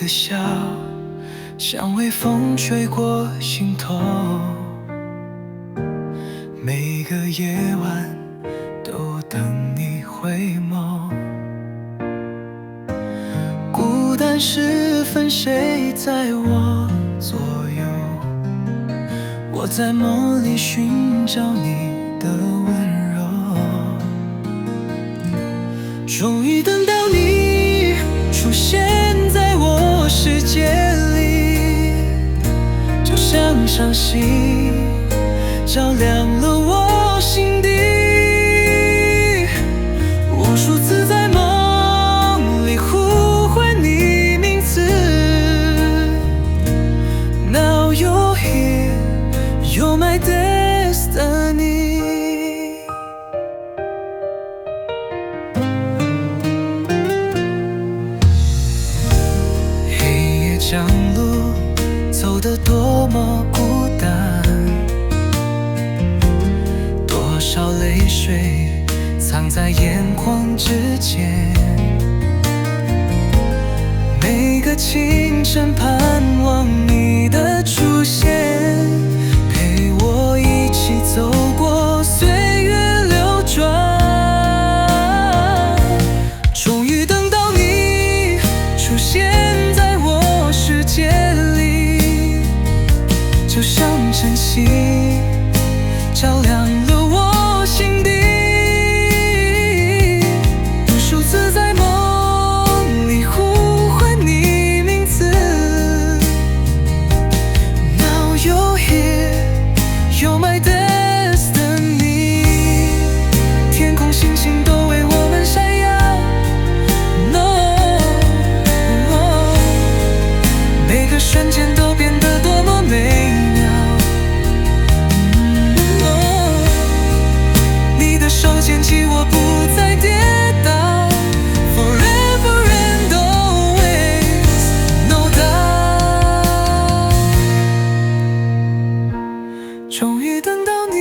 笑，像微風吹過心頭。每個夜晚都等你回眸。孤單時分，誰在我左右？我在夢裡尋找你的溫柔。終於等到你出現在我世界裡，就像晨星照亮了我心底。無數次在夢裡呼喚你名字。Now you're here, you're my destiny。黑夜將路走得多麼孤單，多少淚水藏在眼眶之間。每個清晨盼望你的出現，陪我一起走過歲月流轉。終於等到你出現在我世界裡，就像晨曦照亮了我心底。無數次在夢裡呼喚你名字。Now you're here, you're my destiny。天空星星都為我們閃耀。No，每個瞬間都變得多麼美妙。哦，你的手牽起我，不再跌倒。Forever and always, no doubt。終於等到你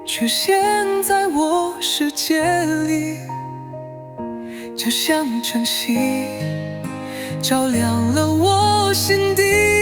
出現在我世界裡，就像晨曦照亮了我心底。